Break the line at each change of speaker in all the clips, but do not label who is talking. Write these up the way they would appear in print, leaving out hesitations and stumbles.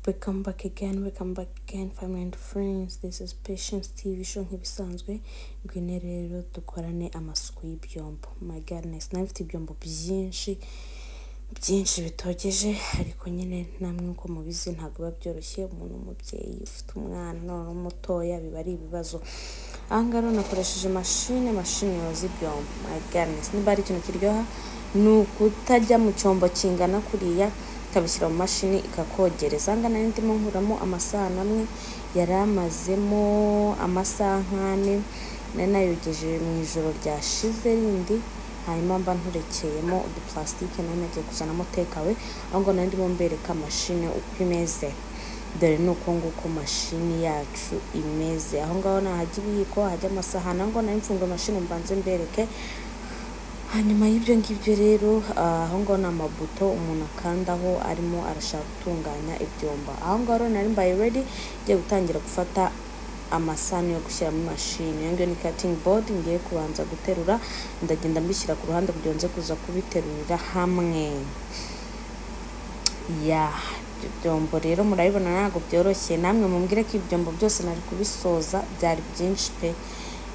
Welcome back again, welcome back again, family and friends. This is Patience TV Show nk'ibisanzwe. Ngwino rero dukorane amasuku y'ibyombo. My goodness, nari mfite ibyombo byinshi byinshi bitogeje, ariko nyine namwe nkuko mubizi ntabwo biba byoroshye. Umuntu w'umubyeyi ufite umwana none mutoya biba ari ibibazo. Aha ngaha rero nakoresheje mashine yoza ibyombo. My goodness, niba ari ikintu kiryoha ni ukutajya mu cyombo kingana kuriya, ikabishyira mu mashini ikakogereza. Aha ngaha nari ndimo nkuramo amasahani amwe yari amazemo amasaha nk'ane, nari nayogeje mu ijoro ryashize rindi, hanyuma mba nturekeyemo udupulasitike nari nagiye kuzanamo takeaway. Aho ngaho nari ndimo mbereka mashine uko imeze. Dore ni uko nguko mashini yacu imeze. Aho ngaho nahajya ibiyiko, hajya amasahani. Aho ngaho nari mfunguye mashine mbanze mbereke. Hanyuma y'ibyo ngibyo rero, aho ngaho ni amabuto umuntu akandaho arimo arashaka gutunganya ibyombo. Aho ngaho rero nari mbaye ready, ngiye gutangira gufata amasahani yo gushyira muri mashini. Iyo ngiyo ni cutting board ngiye kubanza guterura, ndagenda mbishyira ku ruhande kugira ngo nze kuza kubiterurira hamwe. Ya, ibyo byombo rero murabibona ntabwo byoroshye. Namwe mumbwire ko ibyombo byose nari kubisoza, byari byinshi pe,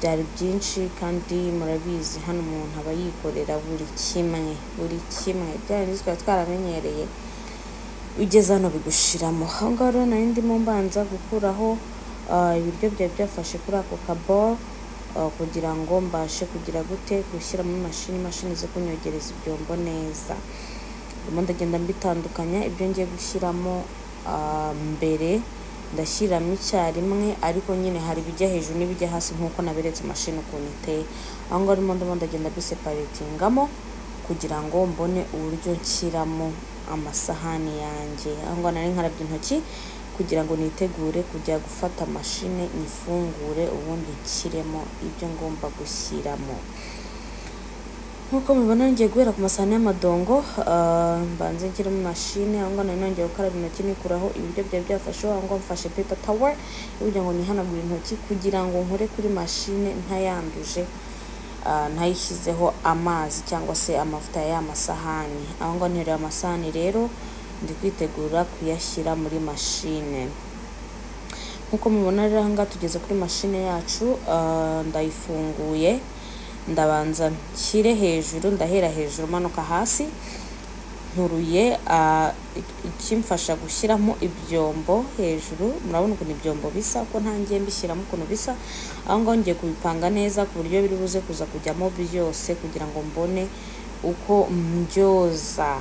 byari byinshi. Kandi murabizi hano umuntu aba yikorera buri kimwe, buri kimwe. Bya bindi twari twaramenyereye, ugeze hano bigushiramo. Aho ngaho rero nari ndimo mbanza gukuraho ibiryo byari byafashe kuri ako kaboro, kugira ngo mbashe kugira gute gushyira muri mashini, imashini ize kunyogereza ibyombo neza. Ndimo ndagenda mbitandukanya ibyo ngiye gushyiramo. Mbere ndashyiramo icyarimwe, ariko nyine hari ibijya hejuru n'ibijya hasi nk'uko naberetse mashini ukuntu iteye. Aho ngaho ndimo ndagenda mbiseparatingamo kugira ngo mbone uburyo nshyiramo amasahani yanjye. Aho ngaho nari nkarabye intoki kugira ngo nitegure kujya gufata mashine nyifungure, ubundi nshyiremo ibyo ngomba gushyiramo. Nk'uko mubibona, ngiye guhera ku masahani y'amadongo, mbanze nshyire mu mashine. Aho ngaho nari nongeye gukaraba intoki nikuraho ibiryo byari byafasheho. Aho ngaho mfashe paper towel kugira ngo nihanagure intoki, kugira ngo nkore kuri mashine ntayanduje, ntayishyizeho amazi cyangwa se amavuta ya masahani. Aho ngaho ntereye amasahani rero, ndi kwitegura kuyashyira muri mashine. Nk'uko mubibona rero, aha ngaha tugeze kuri mashine yacu. Ndayifunguye, ndabanza nshyire hejuru, ndahera hejuru manuka hasi. Nturuye ikimfasha gushyiramo ibyombo hejuru. Murabona ukuntu ibyombo bisa, ko ntangiye mbishyiramo ukuntu bisa. Aho ngaho ngiye kubipanga neza ku buryo biri buze kuza kujyamo byose, kugira ngo mbone uko mbyoza.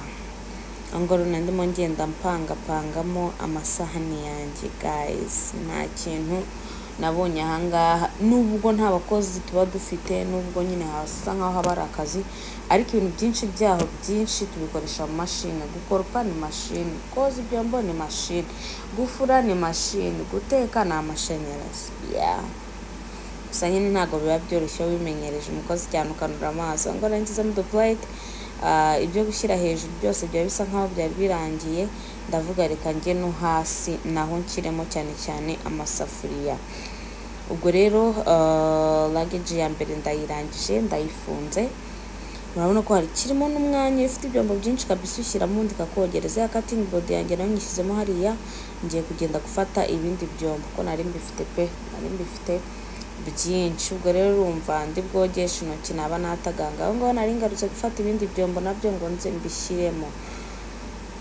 Aho ngaho rero ndimo ngenda mpangapangamo amasahani yanjye. Guys, nta kintu nabonye ahangaha. Nubwo nta bakozi tuba dufite, nubwo nyine hasa nkaho haba ari akazi, ariko ibintu byinshi byaho byinshi tubikoresha mu mashini. Gukoropa ni mashini, koza ibyombo ni mashini, gufura ni mashini, guteka ni amashanyarazi. Yeah, gusa nyine ntabwo biba byoroshye iyo wimenyereje umukozi cyane ukanura amaso. Ngo nangizemo uduplate, ibyo gushyira hejuru byose byari bisa nkaho byari birangiye. Ndavuga reka njye no hasi naho nshyiremo, cyane cyane amasafuriya. Ubwo rero luggage ya mbere ndayirangije, ndayifunze. Murabona ko hari kirimo n'umwanya, ufite ibyombo byinshi kabisa, ushyiramo ubundi ikakogereza. Ya cutting board yanjye nayo nyishyizemo hariya. Ngiye kugenda gufata ibindi byombo ko nari mbifite pe, nari mbifite byinshi. Ubwo rero urumva ndi bwogeshe intoki naba nataganga. Aho ngaho nari ngarutse gufata ibindi byombo nabyo ngo nze mbishyiremo.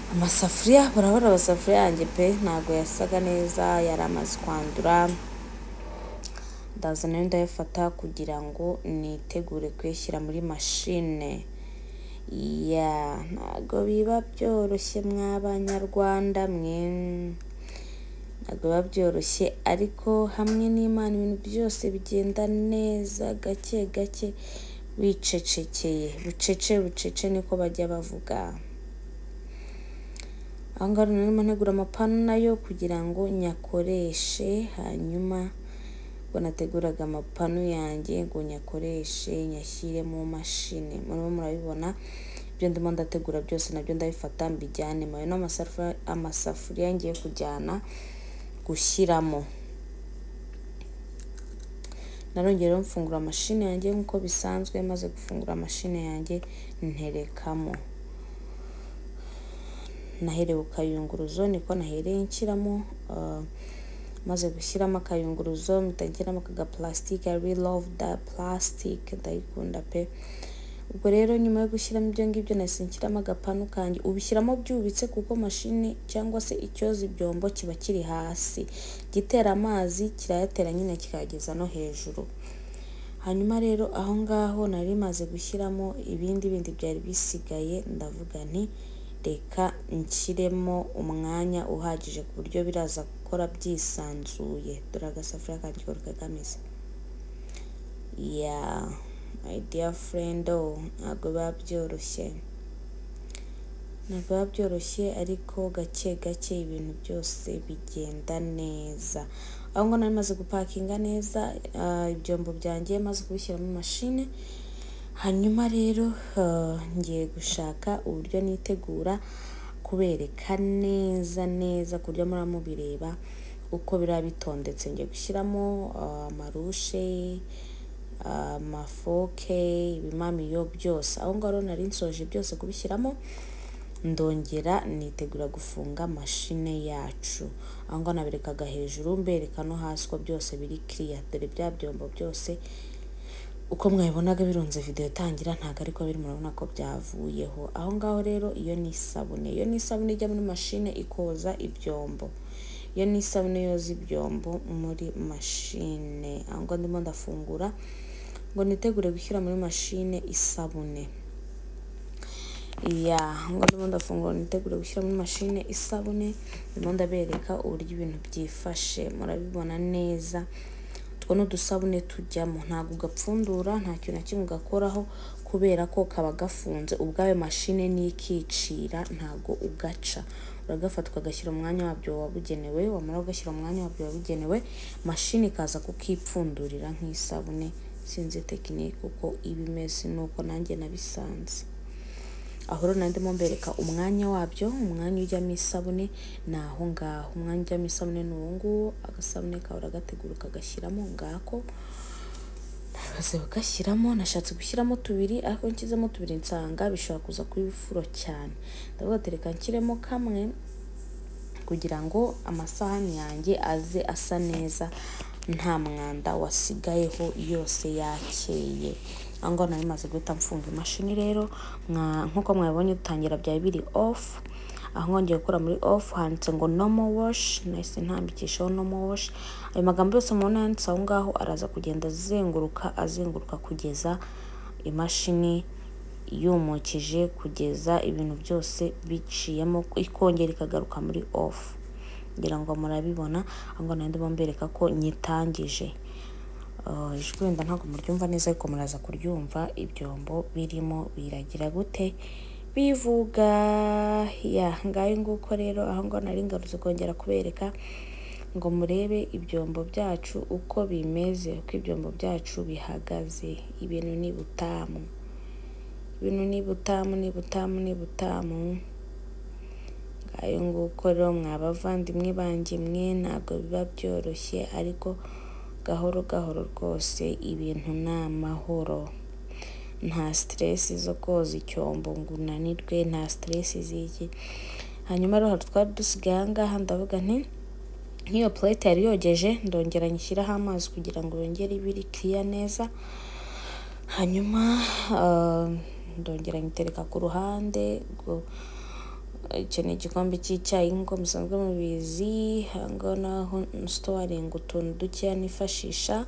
Amasafuriya, barabona amasafuriya yanjye pe, ntabwo yasaga neza, yari amaze kwandura. Ndaza nayo ndayafata kugira ngo nitegure kuyashyira muri mashine. Ya, ntabwo biba byoroshye mw'Abanyarwanda mwe, ntabwo biba byoroshye, ariko hamwe n'Imana ibintu byose bigenda neza gake gake, wicecekeye, bucece bucece niko bajya bavuga. Aho ngaho narimo ntegura amapanu nayo kugira ngo nyakoreshe. Hanyuma ubwo nateguraga amapanu yanjye ngo nyakoreshe, nyashyire mu mashini, murimo murabibona ibyo ndimo ndategura byose, nabyo ndabifata mbijyane. Ayo ni amasafuriya ngiye kujyana gushyiramo. Narongera rero mfungura mashini yanjye nk'uko bisanzwe. Maze gufungura mashini yanjye, nterekamo. Naherewe akayunguruzo, niko nahereye nshyiramo. Maze gushyiramo akayunguruzo mpita nshyiramo aka plastic. I really love that plastic, ndayikunda pe. Ubwo rero nyuma yo gushyiramo ibyo ngibyo, nahise nshyiramo agapanu kanjye. Ubishyiramo byubitse kuko mashini cyangwa se icyoza ibyombo kiba kiri hasi, gitera amazi kirayatera nyine kikayageza no hejuru. Hanyuma rero aho ngaho nari maze gushyiramo ibindi bindi byari bisigaye, ndavuga nti reka nshyiremo umwanya uhagije ku buryo biraza gukora byisanzuye. Dore agasafuriya kanjye uko kameze. Yeah, my dear friend, oh, ntabwo biba byoroshye, ntabwo biba byoroshye, ariko gake gake ibintu byose bigenda neza. Aho ngaho nari maze gupakinga neza ibyombo byanjye, maze kubishyira mu mashini. Hanyuma rero ngiye gushaka uburyo nitegura kubereka neza neza ku buryo muraba mubireba uko biriya bitondetse. Ngiye gushyiramo amarushe, amafoke, ibimamiyo byose. Aho ngaho rero nari nsoje byose kubishyiramo, ndongera nitegura gufunga mashine yacu. Aho ngaho naberekaga hejuru, mbereka no hasi ko byose biri clear. Dore bya byombo byose uko mwabibonaga birunze video itangira, ntabwo ariko biri, murabona ko byavuyeho. Aho ngaho rero iyo ni isabune, iyo ni isabune ijya muri mashine ikoza ibyombo. Iyo ni isabune yoza ibyombo muri mashine. Aho ngaho ndimo ndafungura ngo nitegure gushyira muri mashine isabune. Ya, ngo ndimo ndafungura nitegure gushyira muri mashine isabune. Ndimo ndabereka uburyo ibintu byifashe, murabibona neza. Utwo ni udusabune tujyamo, ntabwo ugapfundura, nta kintu na kimwe ugakoraho kubera ko kaba gafunze ubwayo, mashine nikicira ntabwo ugaca. Uragafata ukagashyira mu mwanya wabyo wabugenewe, wamara kugashyira mu mwanya wabyo wabugenewe, mashini ikaza kukipfundurira nk'isabune. Sinzi tekinike uko iba imeze, nuko nanjye nabisanze. Aho rero nari ndimo mbereka umwanya wabyo, umwanya ujyamo isabune ni aho ngaho. Umwanya ujyamo isabune ni uwo nguwo. Agasabune kawe uragategura ukagashyiramo, ngako namaze kugashyiramo. Nashatse gushyiramo tubiri, ariko nshyizemo tubiri nsanga bishobora kuza kuba ibifuro cyane. Ndavuga ati reka nshyiremo kamwe kugira ngo amasahani yanjye aze asa neza, nta mwanda wasigayeho, yose yakeye. Aho ngaho nari maze guhita mfunga imashini rero. Nk'uko mwabibonye dutangira byari biri off. Aho ngiye gukora muri off handitse ngo "normal wash", nahise ntambikishaho "normal wash". Ayo magambo yose mubona yanditse aho ngaho araza kugenda azenguruka, azenguruka kugeza imashini yumukije, kugeza ibintu byose biciyemo, ikongera ikagaruka muri off. Ngira ngo murabibona. Aho ngaho nari ndimo mbereka ko nyitangije. Ijwi wenda ntabwo muryumva neza, ariko muraza kuryumva ibyombo birimo biragira gute, bivuga. Ya, ngayo nguko rero. Aho ngaho nari ngarutse kongera kubereka ngo murebe ibyombo byacu uko bimeze, uko ibyombo byacu bihagaze. Ibintu ni butamu, ibintu ni butamu, ni butamu, ni butamu. Ngayo nguko rero, mwa bavandimwe banjye mwe, ntabwo biba byoroshye, ariko gahoro gahoro rwose ibintu ni amahoro. Nta stress zo koza icyombo ngo unanirwe, nta stress z'iki. Hanyuma rero hari twari dusigaye aha ngaha, ndavuga nti nk'iyo plate yari yogeje, ndongera nyishyiraho amazi kugira ngo yongere ibe iri clear neza. Hanyuma ndongera nyitereka ku ruhande. Ubwo icyo ni igikombe cy'icyayi nk'uko musanzwe mubizi. Aha ngaho naho nsitowaringa utuntu dukeya nifashisha.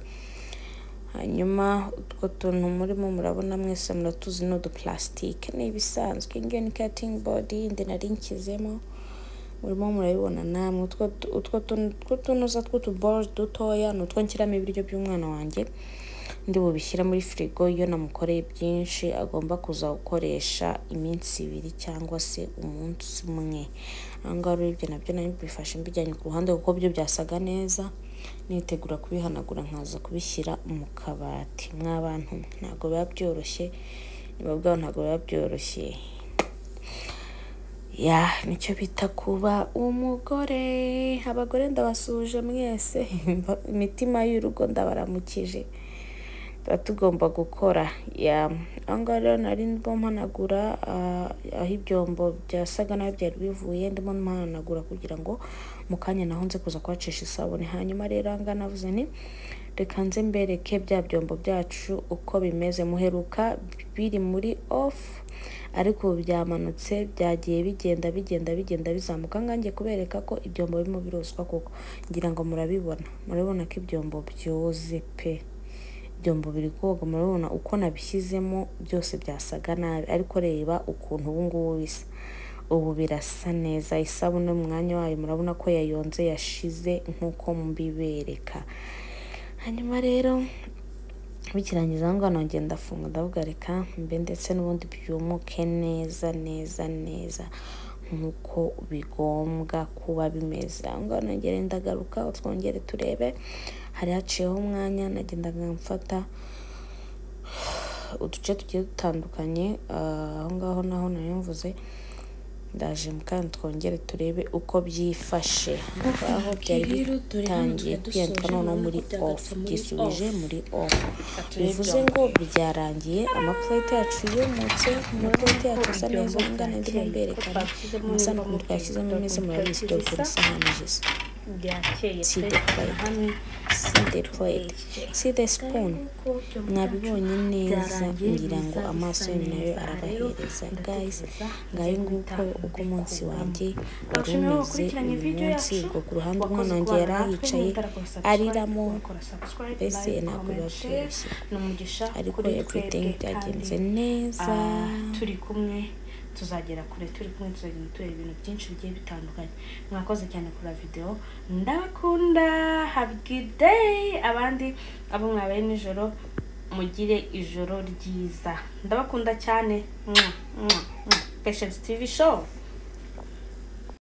Hanyuma utwo tuntu murimo murabona mwese muratuzi, ni udupulasitike, ni ibisanzwe. Ngiyo ni cutting board yindi nari nshyizemo, murimo murabibona namwe. Utwo tuntu tw'utunuza tw'utuboro dutoya ni utwo nshyiramo ibiryo by'umwana wanjye ndi bubishyira muri firigo iyo namukoreye byinshi agomba kuza gukoresha iminsi 2 cyangwa se umunsi umwe. Aha ngaha rero ibyo nabyo nari mbifashe mbijyanye ku ruhande kuko byo byasaga neza, nitegura kubihanagura nkaza kubishyira mu kabati. Mw'abantu, ntabwo biba byoroshye, niba bwabo ntabwo biba byoroshye. Ya, nicyo bita kuba umugore. Abagore ndabasuhuje mwese, imitima y'urugo ndabaramukije. Tuba tugomba gukora. Ya, aho ngaho rero nari ndimo mpanagura aho ibyombo byasaga nabi byari bivuye, ndimo mpanagura kugira ngo mu kanya naho nze kuza kuhacisha isabune. Hanyuma rero aha ngaha navuze nti reka nze mbereke bya byombo byacu uko bimeze. Muheruka biri muri off, ariko ubu byamanutse, byagiye bigenda bigenda bigenda bizamuka. Ngange kubereka ko ibyombo birimo birozwa koko, ngira ngo murabibona, murabibona ko ibyombo byoze pe. Ibyombo biri koga, murabibona uko nabishyizemo byose byasaga nabi, ariko reba ukuntu ubu ngubu bisa. Ubu birasa neza, isabune mu mwanya wayo murabona ko yayonze yashize nk'uko mbibereka. Hanyuma rero bikirangiza aho ngaho nongera ndafunga, ndavuga reka mbe ndetse n'ubundi byumuke neza neza neza nk'uko bigombwa kuba bimeze. Aho ngaho nongera ndagaruka twongere turebe, hari haciyeho umwanya nagendaga mfata uduce tugiye dutandukanye. Aho ngaho naho nari mvuze ndaje kandi twongere turebe uko byifashe. Aho byari bitangiye kwiyandika noneho muri off, byisubije muri off, bivuze ngo byarangiye. Amaplate yacu yumutse, amaplate yacu asa neza. Angana ndimo mberekana amasahani ukuntu twashyizemo ameze, murabizi dore ukuntu isahani zisa. See the plate, see the plate, see the spoon. Mwabibonye neza, ngira ngo amaso yanyu nayo arabahereza. Guys, ngayo nguko uko umunsi wanjye wari umeze uyu munsi. Ubwo ku ruhande umwana wanjye yari ahicaye ariramo, mbese ntabwo biba byoroshye, ariko everything byagenze neza.
Turi kumwe tuzagera kure, turi kumwe tuzagenda tureba ibintu byinshi bigiye bitandukanye. Mwakoze cyane kuri video, ndabakunda. Have a good day. Abandi abo mwabaye nijoro, mugire ijoro ryiza. Ndabakunda cyane. Patience TV Show.